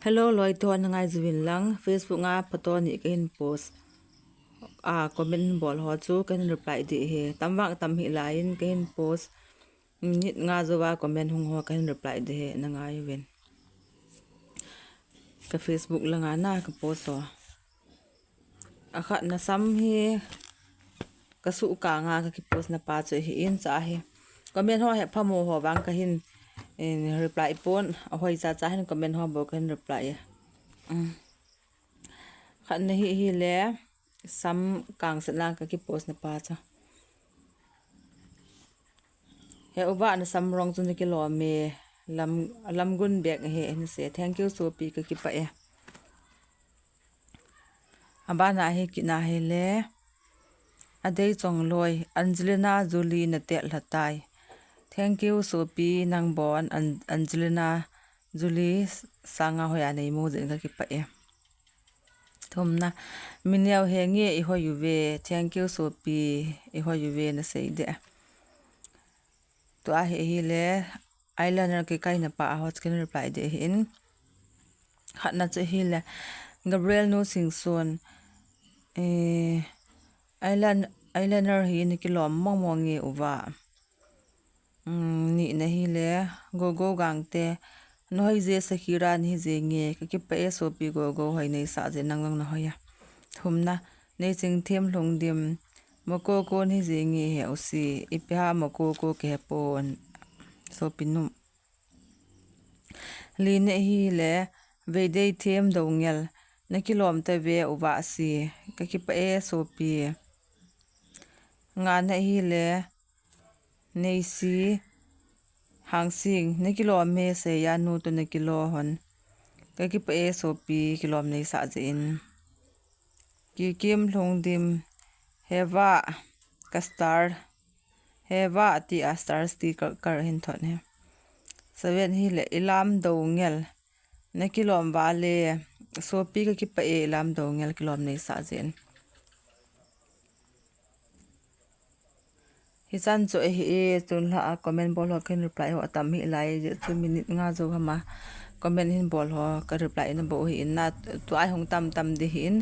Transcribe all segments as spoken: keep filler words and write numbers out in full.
Hello, loi to, na ngai juvin lang, Facebook a photo ni kahin post. A comment bol ho chu kahin reply ding ahi. Tam vang tam hih lai in kahin post. Minute nga jou a comment hung ho kahin reply ding ahi, na ngai uvin. Ka Facebook langa na ka post ho. Akhatna sam hi ka suh kanga ka kipost na pa chu hi in cha hi. Comment ho hi phamo ho vang kahin, in, reply pon, ahoi cha cha hin comment ho bou kahin reply e. Um. Khatna hi, hi le, sam kang set na ka kipost na pa chu. He uva na sam rong chu na kilom e, lam, lam gun bek he, na sei. Thank you, sopi, ka kipah e. Abana hi kina hi le. Adei chong loi, Angelina Jolie na tel lha tai. Thank you, sopi, nang bon, An-, Angelina Jolie sanga hoiya nei mu jin ka kipah e. Thumna, mineo he nge i hoi uve, thank you, sopi, i hoi uve na sei de. Tua hi, hi le, eyeliner kikai na pa a ho chu kahin reply ding ahi in. Khatna chu hi le, Gabriel Nu Singson, eh, eyelin-, eyeliner hi na kilom mong mong nge uva. Um, nina hi le, Gogo Gangte, na hoi je Shakira na hi je nge, ka kipah e sopi Gogo hoi nei sah je nang nang na hoi a. Thumna, Neichingthem Lhungdim, Mokoko na hi je nge he usi, ipi ha Mokoko ka he pon, sopi num. Lina hi le, Veidei Them Doungel, na kilom ta ve uva si, ka kipah e sopi. Ngana hi le, Neisi Hangsing, na kilom e seiya nu to na kilo hon. Ka kipah e sopi kilom nei sah je in. Kikim Lhungdim, Heva, ka star. Heva ati a star sticker ka hin thot he. Seven hi le, Ilam Doungel. Na kilom vale, sopi ka kipah e Ilam Doungel kilom nei sah je in. Hichan chu ahi e, tun lha a comment bol ho kahin reply ho atam hih lai, jeh chu minute nga jou ham a comment hin bol ho ka reply na bou hi in na, tua hung tam tam ding hi in,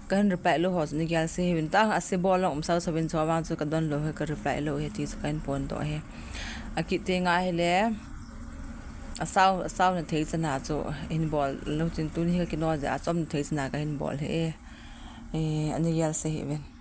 kahin reply lou ho chu na gel se hi in ta, ase bol long um sau sau vin chu vang chu ka don lou hi ka reply lou hi ti chu kahin pon doh hi. Akit te nga hi le, asau, asau na thei chana chu hin bol lou chin tuni hi ka kino jeh a chom na thei chana kahin bol hi e. Eh, ana gel se hi vin.